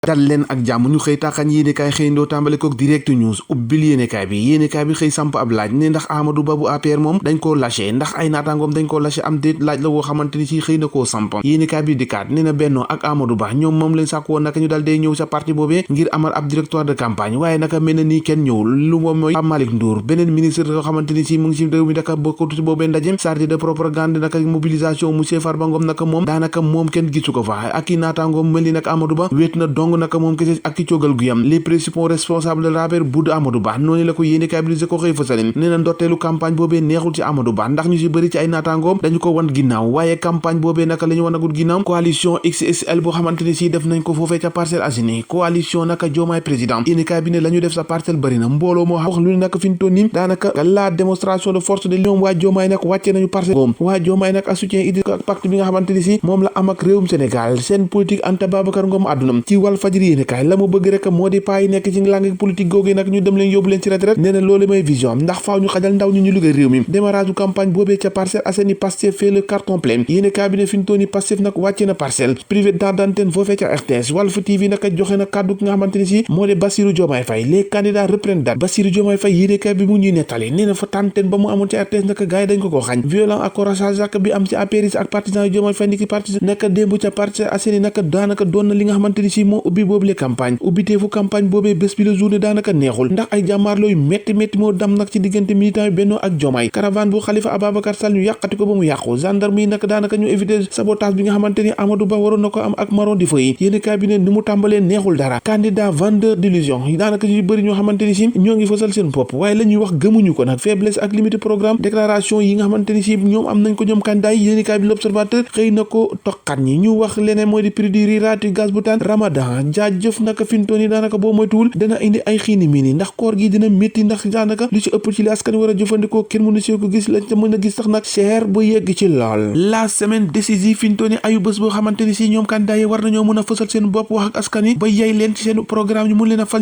dal leen ak jàmm ñu xëy tàqañ yéenekaay xëyndoo tàmbale kook direct news ubbil yéenekaay bi xëy samp ab laaj ne ndax Amadou Ba bu APR moom dañ koo lâché ndax ay naataangoom dañ koo lâché am déet laaj la woo xamante ni si xëy na koo samp yéenekaay bi dikkaat ne na Benno ak Amadou Ba ñoom moom leen sàkk woon naka ñu dal dee ñëw sa parti boobee ngir amal ab directoire de campagne waaye naka mel na nii kenn ñëwul lu moom mooy Pape Malick Ndour beneen ministre yoo xamante ni si mu ngi si réew mi naka bokkatu si boobee ndaje chargé de propagande naka mobilisation monsieur Farba Ngom naka moom daanaka moom kenn gisu ko fa ak i naataangoom mel ni nag Amadou Ba wéet na dong naka moom kese ak ki coogal gu yam les principaux responsables de l'APR budd Amadou Ba noonu la ko yéenekaay bi ko xëy fësalin nee na ndorteelu campagne boobee neexul ci Amadou Ba ndax ñu si bëri ci ay naataangoom dañu ko wan ginnaaw waaye campagne boobee naka la ñu wanagul ginnaaw coalition XXL boo xamante ni si def nañ ko foofee ca Parcelles Assainies coalition naka Diomaye président yéenekaay bi ne la ñu def sa parcelle bëri na mbooloo moo wax lu ne naka fi ñu toll nii daanaka la démonstration de force de ñoom waa Diomaye nag wàcce nañu parcelle boom waa Diomaye nag a soutien Idrissa ak pacte bi nga xamante ni si moom la am ak réewum Sénégal seen politique Anta Babacar Ngom àddunam ci Walfadjri yéenekaay la mu bëgg rek moo di paa yi nekk ci langue politique googu nag ñu dem leen yóbbu leen ci retraite nee na loolu may vision ndax faaw ñu xajal ndaw ñu liggéey réew mi démarrage du campagne boobee ca Parcelles Assainies Pastef fait le carton plein yéene cabinet fi ñu tooni Pastef nag wàcce na parcelle privé d'antenne foofee ca RTS Walf TV nag joxe na kàddu ki nga xamante ni si moo di Bassirou Diomaye Faye les candidats reprennent date Bassirou Diomaye Faye yéene cabinet bi mu ñuy nettali nee na fa tànteen ba mu amoon ci RTS nag gars yi dañ ko xañ violent accrochage bi am ci apéris ak partisans yu Diomaye Faye niki parti nag démb ca Parcelles Assainies nag daanaka doon na li nga xamante ni si moo ubbi boobu les campagne ubbiteefu campagne boobee bés bi la journée daanaka neexul ndax ay jàmmaarloo yu métti moo dam nag ci diggante militant yu Benno ak Diomaye caravane bu Khalifa Ababacar Sall ñu yàqati ko ba mu yàqu gendarme yi nag daanaka ñu éviter sabotage bi nga xamante ni Amadou Ba waroon na ko am ak Maron di Faye yéen cabinet ni mu tàmbalee neexul dara candidat vendeur d'illusion daanaka ñu bëri ñoo xamante ni si ñoo ngi fësal seen bopp waaye la ñuy wax gëmuñu ko nag faiblesse ak limité programme déclaration yi nga xamante ni si ñoom am nañ ko ñoom candidat yi yéen cabinet l'observateur xëy na ko toqat ñi ñu wax leneen mooy di prix du riz raati gaz bu taan Ramadan jaajëf naka fintoon yi daanaka boo moytuwul dana indi ay xiini mii ndax koor gi dina métti ndax daanaka lu ci ëpp ci li askan war a jëfandikoo kenn mënu si ko gis lañ ca mën a gis sax nag cher bu yegg ci lool la semaine décisive fi ñu toll nii ayu bés boo xamante ni si ñoom candidat yi war nañoo mën a fësal seen bopp wax ak askan yi ba yey leen ci seen programme ñu mun leen a fal